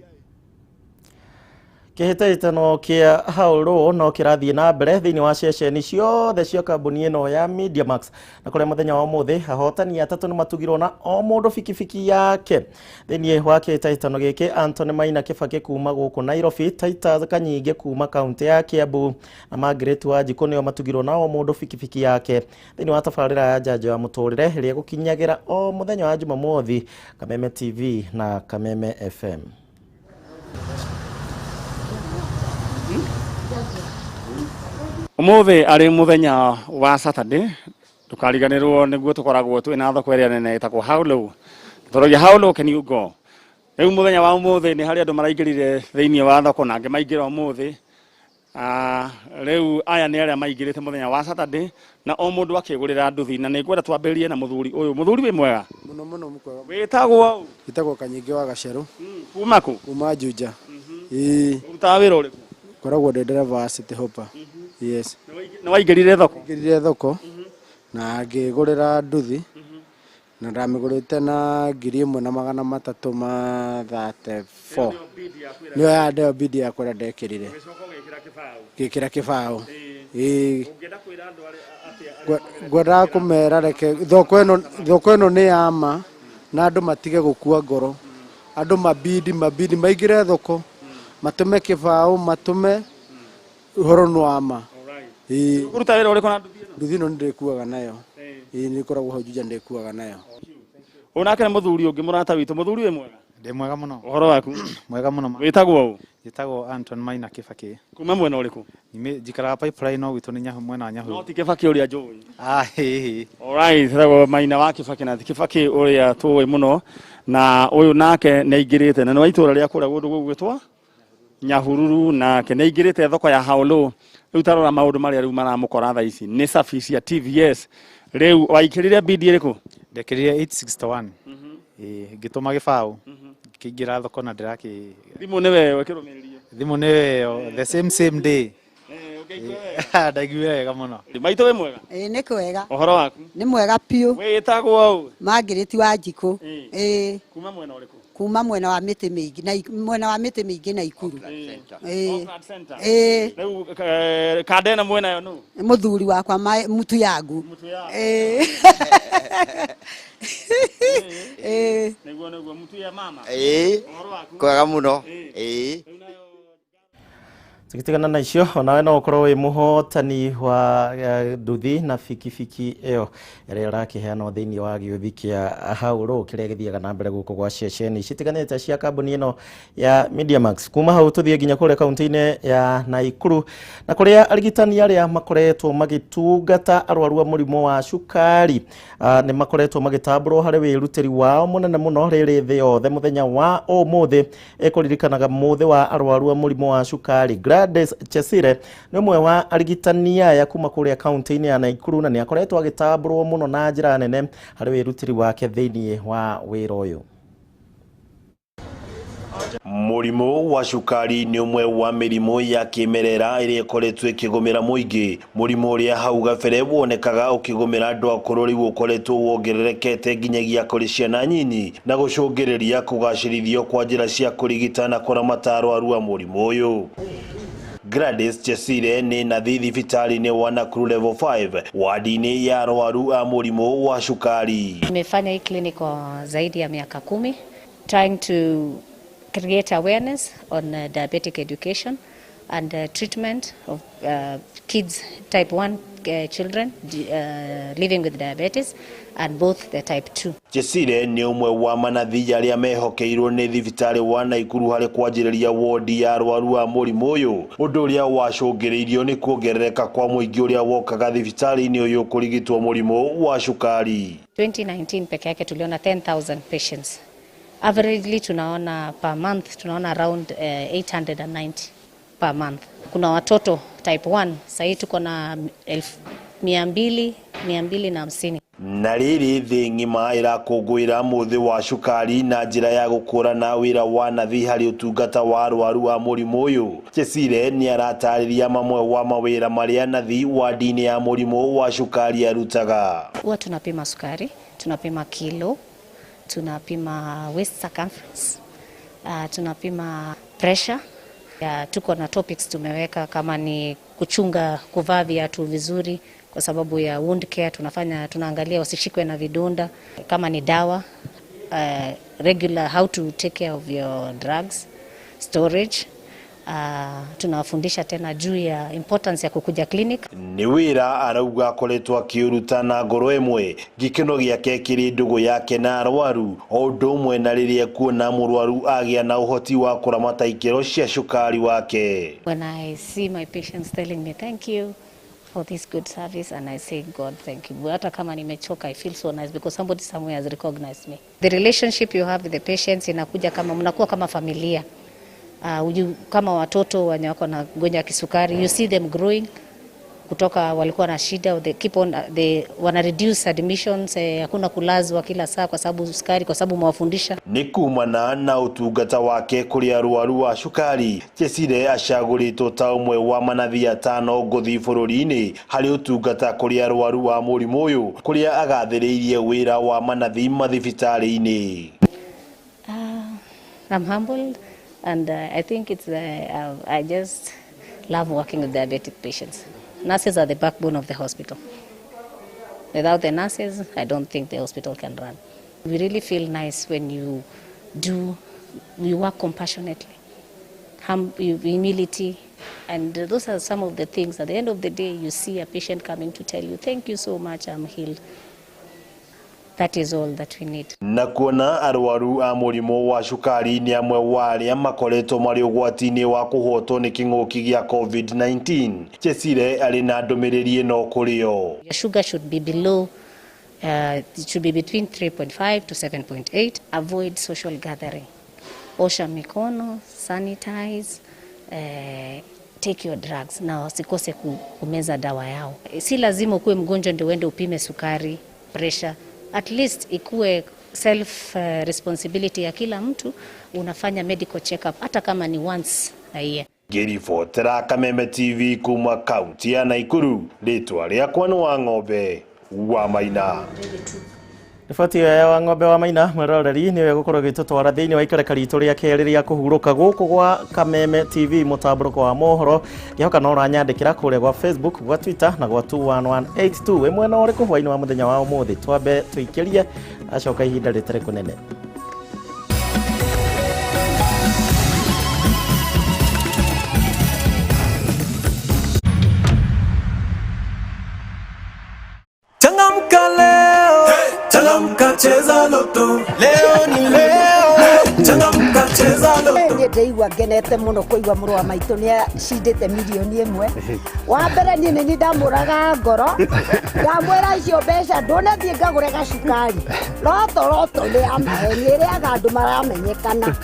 Kĩhĩtahĩtano kĩa Haũrũ no kĩrathiĩ na mbere thĩinĩ wa ceceni ciothe cia kambuni ĩno ya Mediamax, na kũrĩa mũthenya wa ũmũthĩ ahotani atatũ nĩ matugirwo na o mũndũ bikibiki yake. Thĩinĩ wa kĩhĩtahĩtano gĩkĩ, Anthony Maina Kĩbakĩ kuma gũkũ Nairobi, Titus Kanyingĩ kuma kaunti ya Kiambu na Margaret Wanjikũ nĩo matugirwo na o mũndũ bikibiki yake. Thĩinĩ wa tabarĩra ya njanjo ya mũtũrĩre ĩrĩa ĩgũkinyagĩra o mũthenya wa Jumamothi, Kameme TV na Kameme FM. Umuthi ari muthenya wa Saturday, ndukariganirwo niguo tukoragwo twina thoko ĩrĩa nene ĩtagwo How Low. Tũroria how low can you go? Rĩu muthenya wa umuthi nĩ harĩ andũ maraingĩrire thĩinĩ wa thoko na angĩ maingĩra umuthi. Rĩu aya nĩ arĩa maingĩrĩte mũthenya wa Saturday na o mũndũ akĩgũrĩra nduthi, na nĩngwenda twambĩrĩrie na mũthuri ũyũ. Mũthuri wĩ mwega? Mũno mũno mũkwega. Wĩtagwo ũ? Wĩtagwo Kanyingĩ wa Gacerũ. Kuma kũ? Kuma Juja. Ĩĩ. Ũrutaga wĩra ũrĩkũ? Ngoragwo ndĩ ndereba wa City Hopper. Yes. Nĩ waingĩrire thoko? Waingĩrire thoko na ngĩgũrĩra nduthi na ndamĩgũrĩte na 1334. Nĩyo ya ndeyo bidi yakwa ĩrĩa ndekĩrire. Ngĩkĩra kĩbaũ. Ĩĩ. Ngwendaga kũmera reke thoko ĩno nĩ ya ma na andũ matige gũkua ngoro. Andũ mabidi maingĩre thoko, matũme kĩbaũ, matũme ũhoro nĩ wa ma. Ĩĩ. Ũrutaga wĩra ũrĩkũ na nduthi ĩno? Nduthi ĩno nĩ ndĩkuaga nayo. Ĩĩ, nĩ ĩkoragwo hau Juja, nĩ ndĩkuaga nayo. Ũyũ nake nĩ mũthuri ũngĩ mũrata witũ. Mũthuri wĩ mwega? Ndĩ mwega mũno. Ũhoro waku? Mwega mũno. Wĩtagwo ũ? Njĩtagwo Anton Maina Kĩbakĩ. Kuma mwena ũrĩkũ? Njikaraga Pipeline no gwitũ nĩ mwena wa Nyahururu. No ti Kĩbakĩ ũrĩa njũĩ. Ah, hĩ. Alright, wĩtagwo Maina wa Kĩbakĩ na ti Kĩbakĩ ũrĩa tũĩ mũno. Na ũyũ nake nĩ aingĩrĩte na nĩ wa itũũra rĩa kũrĩa kũndũ gũgwĩtwo Nyahururu, nake nĩ aingĩrĩte thoko ya How Low. Rĩu tarora maũndũ marĩa rĩu maramũkora thaa ici nĩ cabi cia TVS. Rĩu waikĩrire bidi ĩrĩkũ? Ndekĩrire 861. Ĩĩ, ngĩtũma gĩbaũ. Ngĩingĩra thoko na ndĩrakĩ Thimũ nĩ weyo ĩkĩrũmĩrĩria. Thimũ nĩ weyo the same day. Ndaiguire wega mũno. Maitũ wĩ mwega? Ĩĩ nĩ kwega. Ũhoro waku? Nĩ mwega piũ. Wĩtagwo ũ? Margaret wa Njikũ. Ĩĩ. Kuma mwena ũrĩkũ? Kuma mwena wa mĩtĩ mĩingĩ na mwena wa mĩtĩ mĩingĩ na Ikuru. Ĩĩ. Ĩĩ. Rĩu kanda ĩno mwena yo nũ? Mũthuri wakwa Mutu yangu. Ĩĩ. Ĩĩ. Nĩguo nĩguo Mutu ya mama. Ĩĩ. Kwega mũno. Ĩĩ. Tugitigana na icio onawe no ukorwo wi muhotani wa nduthi na bikibiki iyo ĩrĩa ĩrakĩheanwo thĩinĩ wa gĩũthi kĩa Haũrũ kĩrĩa gĩthiaga na mbere gũkũ gwa ceceni citiganĩte cia kambuni ĩno ya Mediamax. Kuma hau tũthiĩ nginya kũrĩa kaunti-inĩ ya Naikuru na kũrĩa arigitani arĩa makoretwo magĩtungata arwaru a mũrimũ wa cukari nĩ makoretwo magĩtambũrwo harĩ wĩrutĩri wao mũnene mũno rĩrĩ thĩ yothe mũthenya wa ũmũthĩ ĩkũririkanaga mũthĩ wa arwaru a mũrimũ wa cukari. Gladys Chesire nĩ ũmwe wa arigitani aya kuma kũrĩa kaunti-inĩ ya Naikuru na nĩ akoretwo agĩtambũrwo mũno na njĩra nene harĩ wĩrutĩri wake thĩinĩ wa wĩra ũyũ. Mũrimũ wa cukari nĩ ũmwe wa mĩrimũ ya kĩmerera ĩrĩa ĩkoretwo ĩkĩgũmĩra mũingĩ. Mũrimũ ũrĩa hau gabere wonekaga ũkĩgũmĩra andũ akũrũ rĩu ũkoretwo wongererekete nginyagia kũrĩ ciana nyinyi na gũcũngĩrĩria kũgacĩrithio kwa njĩra cia kũrigita na kũramata arwaru a mũrimũ ũyũ. Gladys Chesire nĩ nathi thibitarĩ-inĩ wa Nakuru Level 5 wadi-inĩ ya arwaru a mũrimũ wa cukari. Nimefanya hii clinic kwa zaidi ya miaka 10 trying to create awareness on diabetic education and treatment of kids type 1 children living with diabetes and both the type 2. Chesire nĩ ũmwe wa manathi arĩa mehokeirwo nĩ thibitarĩ wa Naikuru harĩ kwanjĩrĩria wodi ya arwaru a mũrimũ ũyũ, ũndũ ũrĩa wacũngĩrĩirio nĩ kuongerereka kwa mũingĩ ũrĩa wokaga thibitarĩ-inĩ ũyũ kũrigitwo mũrimũ wa cukari. 2019 peke yake tuliona 10,000 patients. Averagely tunaona per month tunaona around 890 per month. Kuna watoto type 1 sasa tuko na 250. Na rĩrĩ thĩ ng'ima ĩrakũngũĩra mũthĩ wa cukari na njĩra ya gũkũrana wĩra wa nathi harĩ ũtungata wa arwaru a mũrimũ ũyũ. Chesire nĩ aratarĩria mamwe wa mawĩra marĩa nathi wadi-inĩ ya mũrimũ wa cukari arutaga. Huwa tunapima sukari, tunapima kilo, tunapima waist circumference, tunapima pressure. Tuko na topics tumeweka kama ni kuchunga kuvaa viatu vizuri kwa sababu ya wound care, tunafanya tunaangalia wasishikwe na vidonda, kama ni dawa regular how to take care of your drugs storage. Tunawafundisha tena juu ya importance ya kukuja clinic. Nĩ wĩra arauga akoretwo akĩũruta na ngoro ĩmwe, gĩkeno gĩake kĩrĩ ndũgũ yake na arwaru o ũndũ ũmwe na rĩrĩa kuona mũrwaru agĩa na ũhoti wa kũramata ikĩro cia cukari wake. When I see my patients telling me thank you for this good service, and I say God thank you. Hata kama nimechoka, I feel so nice because somebody somewhere has recognized me. The relationship you have with the patients inakuja kama mnakuwa kama familia. Kama watoto wenye wako na ugonjwa wa kisukari, you see them growing kutoka walikuwa na shida, they keep on, they wana reduce admissions, hakuna kulazwa kila saa kwa sababu sukari, kwa sababu mwafundisha. Nĩ kumana na ũtungata wake kũrĩ arwaru a cukari, Chesire acagũrĩtwo ta ũmwe wa manathi atano ngũthi bũrũri-inĩ harĩ ũtungata kũrĩ arwaru a mũrimũ ũyũ, kũrĩa agathĩrĩirie wĩra wa manathi mathibitarĩ-inĩ. I'm humbled. And I think it's, I just love working with diabetic patients. Nurses are the backbone of the hospital. Without the nurses, I don't think the hospital can run. We really feel nice when you work compassionately, humility, and those are some of the things. At the end of the day, you see a patient coming to tell you, thank you so much, I'm healed. That is all that we need. Na kuona arwaru a mũrimũ wa cukari nĩ amwe wa arĩa makoretwo marĩ ũgwati-inĩ wa kũhotwo nĩ kĩng'ũki gĩa COVID-19, Chesire arĩ na ndũmĩrĩri ĩno kũrĩ o. Your sugar should be below, it should be between 3.5 to 7.8. Avoid social gathering. Osha mikono, sanitize, take your drugs. Na wasikose kumeza dawa yao. Si lazima ukuwe mgonjwa ndio uende upime sukari, pressure. At least ikuwe self responsibility ya kila mtu, unafanya medical check up hata kama ni once a year. Ngĩribotera Kameme TV kuma kaunti ya Naikuru, rĩtwa rĩakwa nĩ wa Ng'ombe wa Maina. Riboti ĩyo ya Wang'ombe wa Maina mwĩroreri nĩwe gũkorwo ĩgĩtũtwara thĩinĩ wa ikereka ritũ rĩa kerĩ rĩa kũhurũka gũkũ gwa Kameme TV mũtambũrũko wa mohoro. Ngĩhoka no ũranyandĩkĩra kũrĩa gwa Facebook, gwa Twitter na gwa 21182. Wĩ mwena ũrĩkũ hwainĩ wa mũthenya wa ũmũthĩ? Twambe tũikĩrie acoka ihinda rĩtarĩ kũnene. Changamka leo, changamka cheza loto. Leo ni leo, changamka cheza loto. Niĩ ndĩigua ngenete mũno kũigua mũrũ wa maitũ nĩ acindĩte mirioni 1. Wa mbere niĩ nĩ niĩ ndamũraga ngoro, ndamwĩra icio mbeca ndũnathiĩ ngagũre gacukari. Loto loto nĩ ya maheni, ĩrĩaga andũ maramenyekana.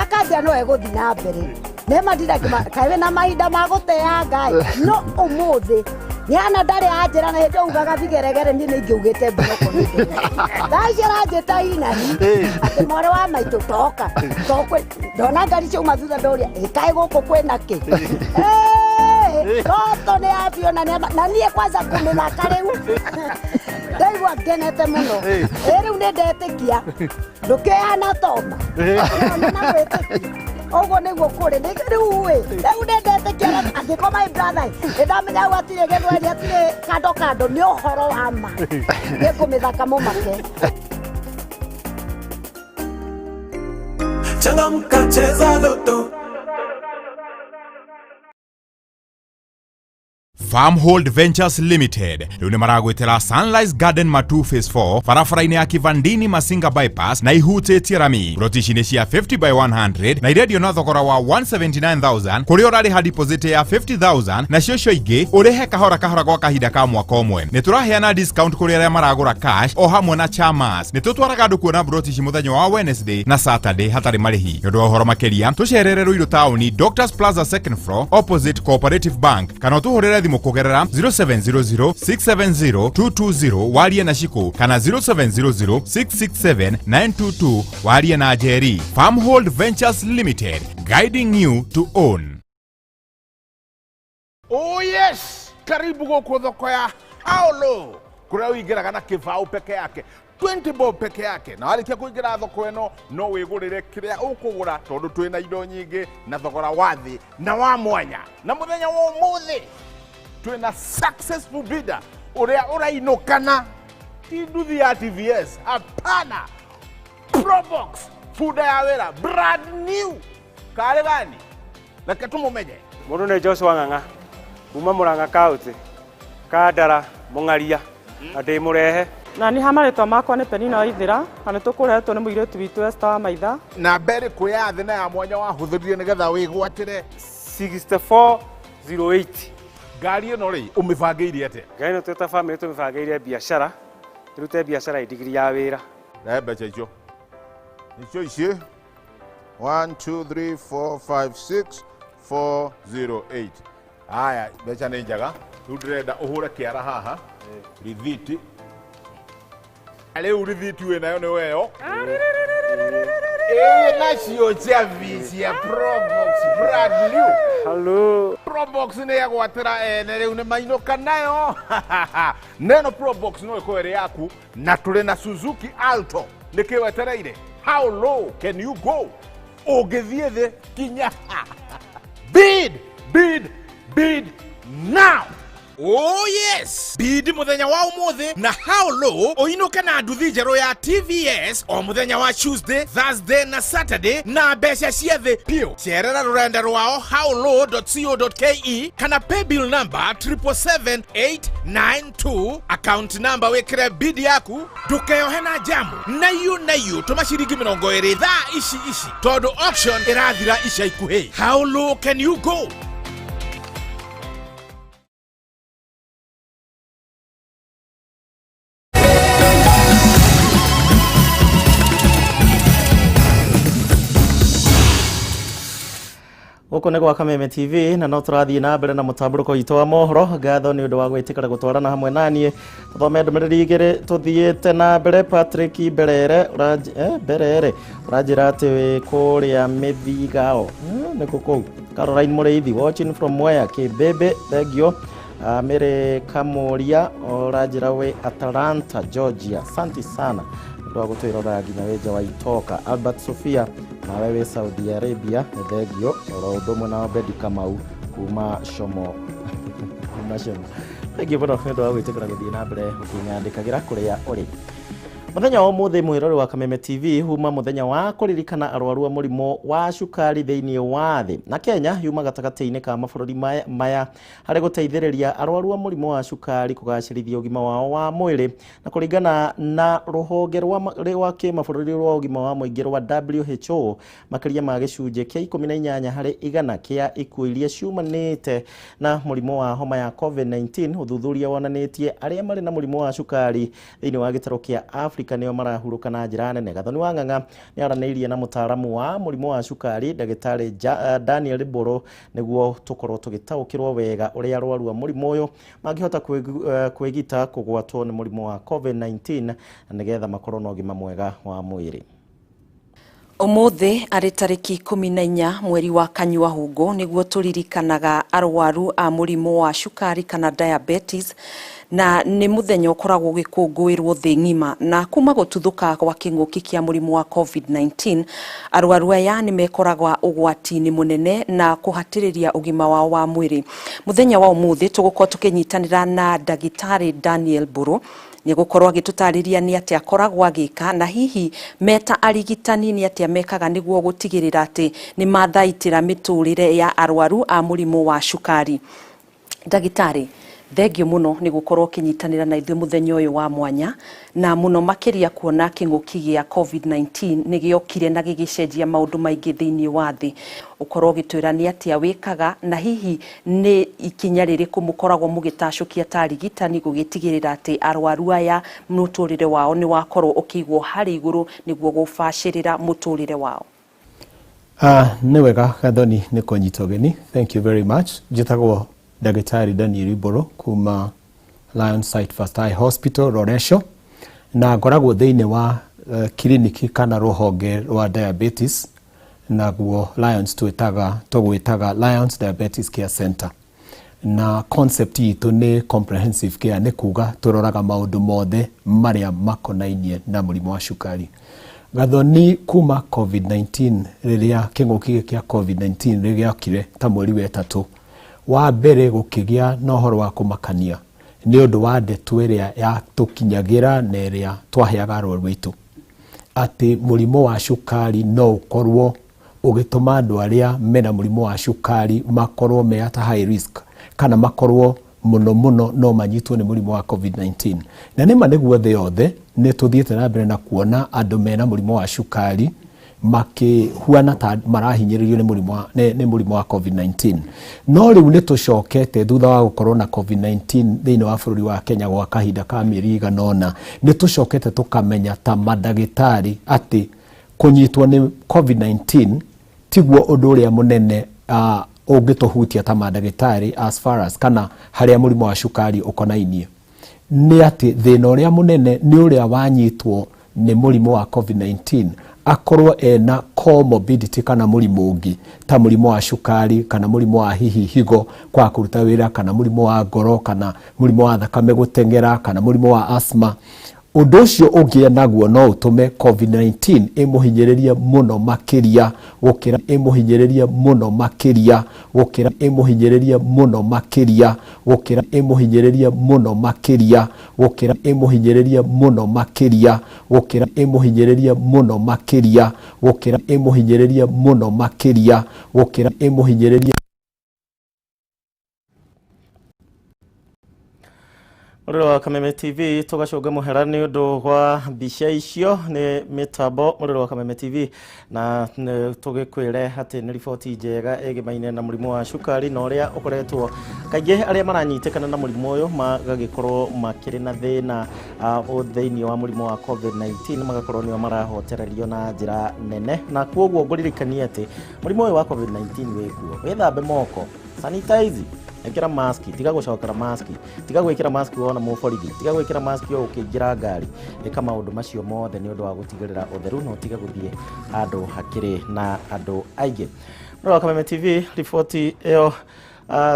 Akambia no egũthiĩ na mbere. Nĩma ndinda kaĩ wĩna mahinda ma gũteanga ĩ, no ũmũthĩ nĩana ndarĩ anjĩra na hĩndĩ ugaga bigeregere niĩ nĩ ingĩugĩte mburoko nĩ ndĩrĩ. Thaa ici aranjĩta inani atĩ mwarĩ wa maitũ toka tokwe ndona ngari ciauma thutha ndoria ĩ kaĩ gũkũ kwĩna kĩ. Loto nĩ ya biũ na na niĩ kwanza kũmĩthaka rĩu ndaigua ngenete mũno. Ĩ rĩu nĩ ndetĩkia ndũkĩhana toma na gwĩtĩkia ũguo nĩguo kũrĩ rĩu ĩ rĩu nĩ ndetĩkia angĩkorwo my brother nĩ ndamenya hau hatirĩ gĩthweri hatirĩ kando kando nĩ ũhoro wa ma nĩngũmĩthaka mũmake. Changamka cheza loto. Farmhold Ventures Limited rĩu nĩ maragwĩtĩra Sunrise Garden Matu Phase 4 barabara-inĩ ya Kivandini Masinga Bypass na ihutĩtie rami. Ploti ici nĩ cia 50 by 100 na irendio na thogora wa 179,000 kũrĩa ũrarĩha deposit ya 50,000 nacio icio ingĩ ũrĩhe kahora kahora gwa kahinda ka mwaka ũmwe. Nĩ tũraheana discount kũrĩ arĩa maragũra cash o hamwe na chamas. Nĩ tũtwaraga andũ kuona ploti ici mũthenya wa Wednesday na Saturday hatarĩ marĩhi. Nĩ ũndũ wa ũhoro makĩria tũcerere Ruiru taũni Doctors Plaza second floor opposite Cooperative Bank kana ũtũhũrĩre thimũ kũgerera 0700 670 220 warie na Shiku kana 0700 667 922 warie na Njeri. Farmhold Ventures Limited, guiding you to own. Oh yes, karibu gũkũ thoko ya Haolo kũrĩa ũingĩraga na kĩbaũ peke yake 20 bob peke yake na warĩkia kũingĩra thoko ĩno no wĩgũrĩre kĩrĩa ũkũgũra tondũ twĩna indo nyingĩ na thogora wa thĩ na wa mwanya. Na mũthenya wa ũmũthĩ twĩna successful bidder ũrĩa ũrainũkana ti nduthi ya TVS, hapana, Probox bunda ya wĩra brand new. Karĩ gani? Reke tũmũmenye. Mũndũ nĩ Joshua Ng'ang'a kuma Murang'a County Kandara Mũng'aria na ndĩ mũrehe. Na nĩ ha marĩtwa makwa nĩ Penina Waithĩra na nĩ tũkũrehetwo nĩ mũirĩtu witũ Esther wa Maitha. Na mbere kũ ya thĩ na ya mwanya wahũthĩrire nĩgetha wĩgwatĩre 6408. Ngari ĩno rĩ ũmĩbangĩire atĩa? Ngari ĩno twĩ ta bamĩrĩ tũmĩbangĩire biacara, tũrute biacara ndigiri ya wĩra. Rehe mbeca icio. Nicio ici 1 2 3 4 5 6 4 0 8. Haya, mbeca nĩ njega. Rĩu ndĩrenda ũhũre kĩara haha rithiti. Rĩu rithiti wĩnayo nĩ weyo. Ĩĩ nacio njabi cia Probox brand new. Hello. Probox nĩ yagwatĩra ene rĩu nĩ mainũka nayo. Neno Probox no ĩkorwo ĩrĩ yaku na tũrĩ na Suzuki Alto. Nĩkĩ wetereire? How low can you go? Ũngĩthiĩ thĩ kinya. Bid, bid, bid now. Oh yes! Bid muthenya wa umuthi na how low uinuke na nduthi njerũ ya TVS o muthenya wa Tuesday, Thursday na Saturday na mbeca cia thĩ piũ. Cerera rũrenda rwao howlow.co.ke kana paybill number 777892 account number wikire bid yaku ndukeyohe na jamu na iu tũma ciringi 20 thaa ici ici tondũ auction ĩrathira ica ikuhĩ. How low can you go? Gũkũ nĩ gwa Kameme TV na no tũrathiĩ na mbere na mũtambũrũko witũ wa mohoro. Ngatho nĩ ũndũ wa gwĩtĩkĩra gũtwarana hamwe naniĩ. Tũthome ndũmĩrĩri igĩrĩ tũthiĩte na mbere. Patrick Berere Berere ũranjĩra atĩ wĩ kũrĩa Mĩthigao. Nĩkũ kũu? Caroline Mũrĩithi watching from where Kĩmbĩmbĩ, thengio. Mary Kamoria ũranjĩra wĩ Atlanta Georgia, asante sana nĩ ũndũ wa gũtwĩrorera nginya wĩ nja wa Itoka. Albert Sofia nawe wĩ Saudi Arabia, nĩ thengio, oro ũndũ ũmwe na Obedi Kamau kuma Shomo kuma Shomo. Thengio mũno nĩ ũndũ wa gwĩtĩkĩra gũthiĩ na mbere ũkĩnyandĩkagĩra kũrĩa ũrĩ. Mũthenya wa ũmũthĩ mwĩrori wa Kameme TV huma mũthenya wa kũririkana arwaru a mũrimũ wa cukari thĩinĩ wa thĩ, na Kenya yuma gatagatĩ-inĩ ka mabũrũri maya harĩ gũteithĩrĩria arwaru a mũrimũ wa cukari kũgacĩrithia ũgima wao wa mwĩrĩ, na kũringana na rũhonge rwa kĩmabũrũri rwa ũgima wa mũingĩ rwa WHO, makĩria ma gĩcunjĩ kĩa 18 harĩ igana kĩa ikuũ iria ciumanĩte na mũrimũ wa homa ya COVID-19. Ũthuthuria wonanĩtie arĩa marĩ na mũrimũ wa cukari thĩinĩ wa gĩtarũ kĩa Afrika nĩo marahurũka na njĩra nene. Gathoni wa Ng'ang'a nĩ aranĩirie na mũtaaramu wa mũrimũ wa cukari ndagĩtarĩ Daniel Mbũrũ nĩguo tũkorwo tũgĩtaũkĩrwo wega ũrĩa arwaru a mũrimũ ũyũ mangĩhota kwĩgita kũgwatwo nĩ mũrimũ wa COVID-19 na nĩgetha makorwo na ũgima mwega wa mwĩrĩ. Ũmũthĩ arĩ tarĩki 14 mweri wa Kanyua Hũngũ nĩguo tũririkanaga arwaru a mũrimũ wa cukari kana diabetes, na nĩ mũthenya ũkoragwo ũgĩkũngũĩrwo thĩ ng'ima. Na kuma gũtuthũka gwa kĩng'ũki kĩa mũrimũ wa COVID-19, arwaru aya nĩ mekoragwo ũgwati-inĩ mũnene na kũhatĩrĩria ũgima wao wa mwĩrĩ. Mũthenya wa ũmũthĩ tũgũkorwo tũkĩnyitanĩra na ndagĩtarĩ Daniel Mbũrũ nĩ gũkorwo agĩtũtarĩria nĩ atĩa akoragwo agĩka, na hihi meta arigitani nĩ atĩa mekaga nĩguo gũtigĩrĩra atĩ nĩ mathaitĩra mĩtũrĩre ya arwaru a mũrimũ wa cukari. Ndagĩtarĩ, thengio mũno nĩ gũkorwo ũkĩnyitanĩra na ithuĩ mũthenya ũyũ wa mwanya, na mũno makĩria kuona kĩng'ũki gĩa COVID-19 nĩ gĩokire na gĩgĩcenjia maũndũ maingĩ thĩinĩ wa thĩ. Ũkorwo ũgĩtwĩra nĩ atĩa wĩkaga, na hihi nĩ ikinya rĩrĩkũ mũkoragwo mũgĩtacũkia ta arigitani gũgĩtigĩrĩra atĩ arwaru aya mũtũrĩre wao nĩ wakorwo ũkĩigwo harĩ igũrũ nĩguo gũbacĩrĩra mũtũrĩre wao. Nĩ wega Gathoni nĩ kũnyita ũgeni, thank you very much. Njĩtagwo Ndagĩtarĩ Daniel Mbũrũ kuma Lion Sight First Eye Hospital Loresho, na ngoragwo thĩinĩ wa kiriniki kana rũhonge rwa diabetes, naguo Lions tũgwĩtaga Lions Diabetes Care Center. Na concept itũ nĩ comprehensive care, nĩ kuga tũroraga maũndũ mothe marĩa makonainie na mũrimũ wa cukari. Gathoni, kuma COVID-19 rĩrĩa kĩng'ũki gĩkĩ kĩa COVID-19 rĩgĩokire ta mweri wa ĩtatũ wa mbere, gũkĩgĩa na ũhoro wa kũmakania nĩ ũndũ wa ndeto ĩrĩa yatũkinyagĩra na ĩrĩa twaheaga arwaru aitũ atĩ mũrimũ wa cukari no ũkorwo ũgĩtũma andũ arĩa mena mũrimũ wa cukari makorwo me at high risk, kana makorwo mũno mũno no manyitwo nĩ mũrimũ wa COVID-19. Na nĩma nĩguo thĩ yothe nĩ tũthiĩte na mbere na kuona andũ mena mũrimũ wa cukari makĩhuana ta marahinyĩrĩrio nĩ mũrimũ wa COVID-19. No rĩu nĩ tũcokete thutha wa gũkorwo na COVID-19 thĩinĩ wa bũrũri wa Kenya gwa kahinda ka mĩeri ĩigana ũna, nĩ tũcokete tũkamenya ta mandagĩtarĩ atĩ kũnyitwo nĩ COVID-19 tiguo ũndũ ũrĩa mũnene ũngĩtũhutia ta mandagĩtarĩ as far as kana harĩa mũrimũ wa cukari ũkonainie. Nĩ atĩ thĩna ũrĩa mũnene nĩ ũrĩa wanyitwo nĩ mũrimũ wa COVID-19 akorwo ena comorbidity kana mũrimũ ũngĩ ta mũrimũ wa cukari kana mũrimũ wa hihi higo kwa kũruta wĩra kana mũrimũ wa ngoro kana mũrimũ wa thakame gũteng'era kana mũrimũ wa asthma. Ũndũ ũcio ũngĩ naguo no ũtũme COVID-19 ĩmũhinyĩrĩrie mũno makĩria gũkĩra ĩmũhinyĩrĩrie mũno makĩria gũkĩra ĩmũhinyĩrĩrie mũno makĩria gũkĩra ĩmũhinyĩrĩrie mũno makĩria gũkĩra ĩmũhinyĩrĩrie mũno makĩria gũkĩra ĩmũhinyĩrĩrie mũno makĩria gũkĩra ĩmũhinyĩrĩrie mũno makĩria gũkĩra ĩmũhinyĩrĩrie. Mũrĩro wa Kameme TV tũgacũnga mũhera nĩ ũndũ wa mbica icio nĩ mĩtambo mũrĩro wa Kameme TV, na tũgĩkwĩre atĩ nĩ riboti njega ĩgĩmaine na mũrimũ wa cukari na ũrĩa ũkoretwo kaingĩ arĩa maranyitĩkana na mũrimũ ũyũ magagĩkorwo makĩrĩ na thĩna thĩinĩ wa mũrimũ wa COVID-19, magakorwo nĩo marahotererio na njĩra nene. Na kwoguo ngũririkanie atĩ mũrimũ ũyũ wa COVID-19 wĩkuo, wĩthambe moko, sanitize, ĩkĩra maski, tiga gũcokera maski, tiga gwĩkĩra maski wona mũborithi, tiga gwĩkĩra maski o ũkĩingĩra ngari. Ĩka maũndũ macio mothe nĩ ũndũ wa gũtigĩrĩra ũtheru na ũtige gũthiĩ handũ hakĩrĩ na andũ aingĩ. Mwĩroreri wa Kameme TV, riboti ĩyo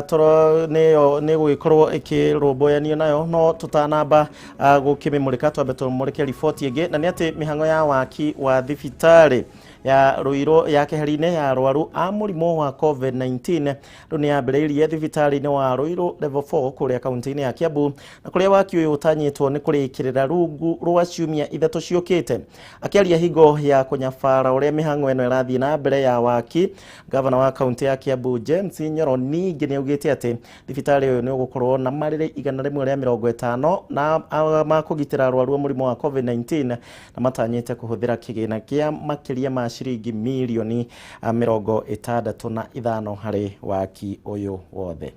toro nĩyo nĩ gũgĩkorwo ĩkĩrũmbũyanio nayo, no tũtanamba gũkĩmĩmũrĩka twambe tũmũrĩke riboti ĩngĩ, na nĩ atĩ mĩhang'o ya waki wa thibitarĩ ya Ruiru ya keheri-inĩ ya arwaru a mũrimũ wa COVID-19 rĩu nĩ yambĩrĩirie thibitarĩ-inĩ wa Ruiru level 4 kũrĩa kaunti-inĩ ya Kiambu, na kũrĩa waki ũyũ ũtanyĩtwo nĩ kũrĩkĩrĩra rungu rwa ciumia 3 ciũkĩte. Akĩaria hingo ya kũnyabara ũrĩa mĩhang'o ĩno ĩrathiĩ na mbere ya waki, gavana wa kaunti ya Kiambu James Nyoro ningĩ nĩ augĩte atĩ thibitarĩ ũyũ nĩ ũgũkorwo na marĩrĩ 150 na ma kũgitĩra arwaru a mũrimũ wa COVID-19, na matanyĩte kũhũthĩra kĩgĩna kĩa makĩria ma ciringi mirioni 65 harĩ waki ũyũ wothe.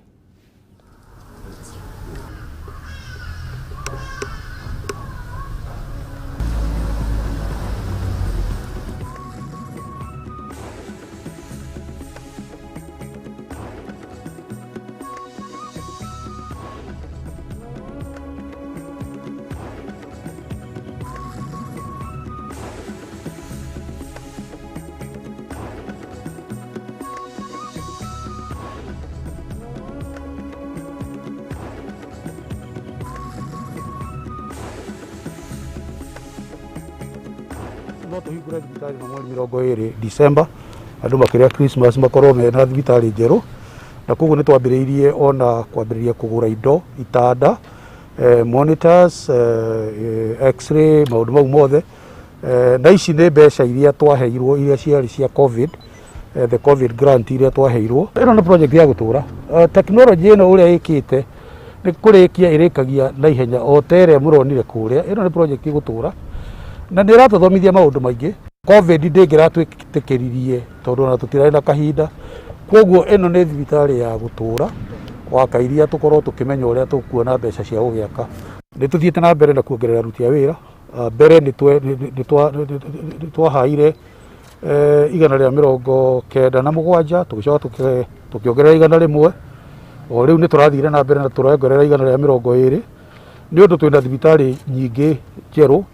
No tũhingũre thibitarĩ na mweri 20 December, andũ makĩrĩa Christmas makorwo mena thibitarĩ njerũ, na koguo nĩ twambĩrĩirie ona kwambĩrĩria kũgũra indo, itanda, monitors, x-ray, maũndũ mau mothe. Na ici nĩ mbeca iria twaheirwo iria ciarĩ cia COVID, the COVID grant iria twaheirwo. Ĩno nĩ project ya gũtũra. Technology ĩno ũrĩa ĩkĩte nĩ kũrĩkia ĩrĩkagia na ihenya o ta ĩrĩa mũronire kũrĩa. Ĩno nĩ project ĩgũtũra na nĩ ĩratũthomithia maũndũ maingĩ. COVID ndĩngĩratwĩtĩkĩririe tondũ ona tũtirarĩ na kahinda, koguo ĩno nĩ thibitarĩ ya gũtũra waka iria tũkorwo tũkĩmenya ũrĩa tũkuona mbeca cia gũgĩaka. Nĩ tũthiĩte na mbere na kuongerera aruti a wĩra. Mbere nĩ twahaire 197, tũgĩcoka tũkĩongerera 100. O rĩu nĩ tũrathire na mbere na tũrongerera 120 nĩ ũndũ twĩna thibitarĩ nyingĩ njerũ.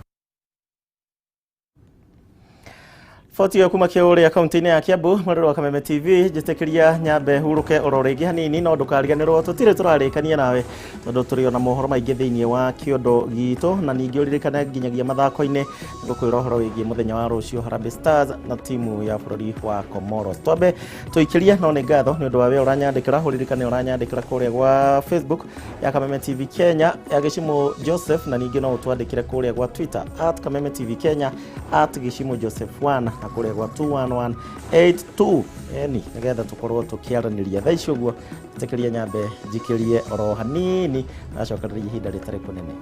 Riboti ĩyo kuma kĩũrĩa kaunti-inĩ ya Kiambu, mwĩroreri wa Kameme TV, njĩtĩkĩria nyambe hurũke oro rĩngĩ hanini, no ndũkariganĩrwo tũtirĩ tũrarĩkania nawe tondũ tũrĩ ona mohoro maingĩ thĩinĩ wa kĩondo gitũ, na ningĩ ũririkane nginyagia mathako-inĩ nĩgũkwĩra ũhoro wĩgiĩ mũthenya wa rũciũ Harambee Stars na timu ya bũrũri wa Comoros. Twambe tũikĩrie, no nĩ ngatho nĩ ũndũ wa wĩra ũranyandĩkĩra, ũririkane ũranyandĩkĩra kũrĩa gwa Facebook ya Kameme TV Kenya ya Gĩcimũ Joseph, na ningĩ no ũtwandĩkĩre kũrĩa gwa Twitter at Kameme TV Kenya at Gĩcimũ Joseph 1 na kũrĩa gwa 21182 eni nĩgetha tũkorwo tũkĩaranĩria. Thaa ici ũguo njĩtĩkĩria nyambe njikĩrie oro hanini nacokereria ihinda rĩtarĩ kũnene.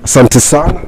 Asante sana.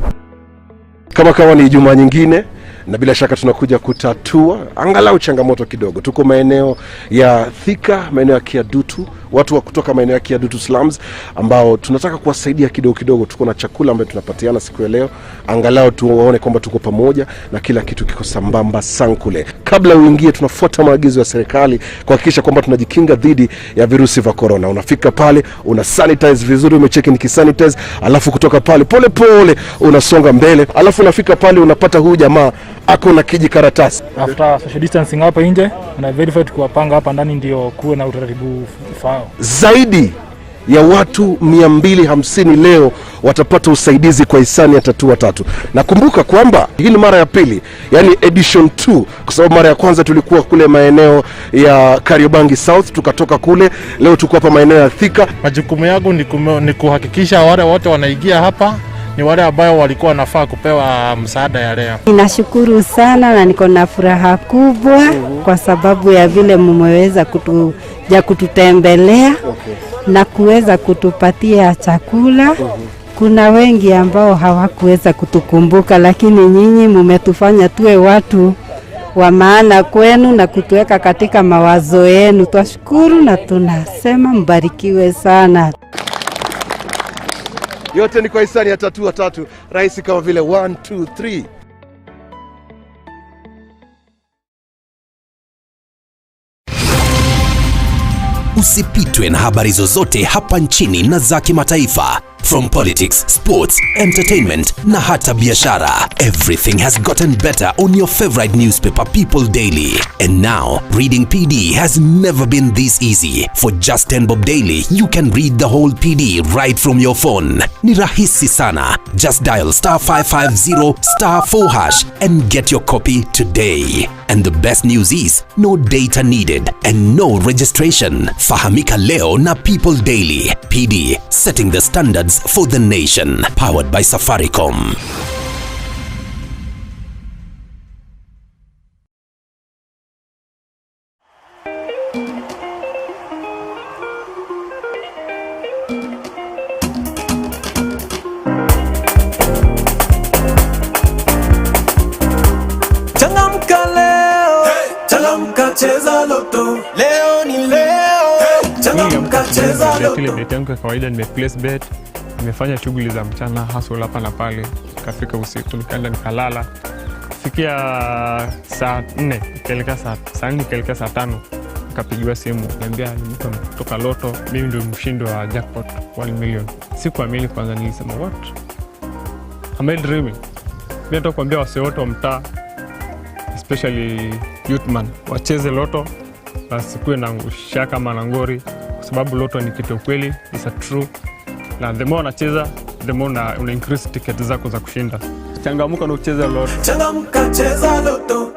Kama kawa ni Ijumaa nyingine, na bila shaka tunakuja kutatua angalau changamoto kidogo. Tuko maeneo ya Thika, maeneo ya Kiadutu, watu wa kutoka maeneo ya Kiadutu slums ambao tunataka kuwasaidia kidogo kidogo. Tuko na chakula ambayo tunapatiana siku ya leo, angalau tuwaone kwamba tuko pamoja na kila kitu kiko sambamba sankule. Kabla uingie, tunafuata maagizo ya serikali kuhakikisha kwamba tunajikinga dhidi ya virusi vya corona. Unafika pale, una sanitize vizuri, umecheki ni kisanitize, alafu kutoka pale pole pole unasonga mbele, alafu unafika pale unapata huyu jamaa ako na kijikaratasi. After social distancing hapa nje na verify tukiwapanga hapa ndani ndio kuwe na utaratibu ufaao. Zaidi ya watu 250 leo watapata usaidizi kwa hisani ya Tatua Tatu. Na kumbuka kwamba hii ni mara ya pili, yani edition 2, kwa sababu mara ya kwanza tulikuwa kule maeneo ya Kariobangi South, tukatoka kule, leo tuko hapa maeneo ya Thika. Majukumu yangu ni kuhakikisha wale wote wanaingia hapa ni wale ambao walikuwa wanafaa kupewa msaada ya leo. Ninashukuru sana na niko na furaha kubwa kwa sababu ya vile mmeweza kututembelea na kuweza kutupatia chakula. Kuna wengi ambao hawakuweza kutukumbuka, lakini nyinyi mmetufanya tuwe watu wa maana kwenu na kutuweka katika mawazo yenu. Twashukuru na tunasema mbarikiwe sana. Yote ni kwa hisani ya Tatua Tatu, rahisi kama vile 1 2 3. Usipitwe na habari zozote hapa nchini na za kimataifa. From politics, sports, entertainment na hata biashara. Everything has gotten better on your favorite newspaper, People Daily. And now, reading PD has never been this easy. For just 10 bob daily, you can read the whole PD right from your phone. Ni rahisi sana. Just dial *550*4# and get your copy today. And the best news is, no data needed and no registration. Fahamika leo na People Daily. PD, setting the standards for the nation. Powered by Safaricom. Changamka leo, changamka cheza loto. Leo ni leo, changamka cheza loto. Ile bet yangu ya kawaida nimeplace bet, nimefanya shughuli za mchana hustle hapa na pale, kafika usiku nikaenda nikalala. Fikia saa 4 ikaelekea saa 4 ikaelekea saa 5 nikapigiwa simu, niambia ni mtu kutoka Loto, mimi ndio mshindi wa jackpot 1 million. Sikuamini kwanza, nilisema what am I dreaming? Mimi nataka kuambia wasee wote wa mtaa, especially youthman, wacheze Loto wasikuwe na shaka ama na ngori, kwa sababu Loto ni kitu kweli, it's a true, na the more unacheza the more una increase ticket zako za kushinda. Changamuka na ucheze Loto. Changamka cheza loto.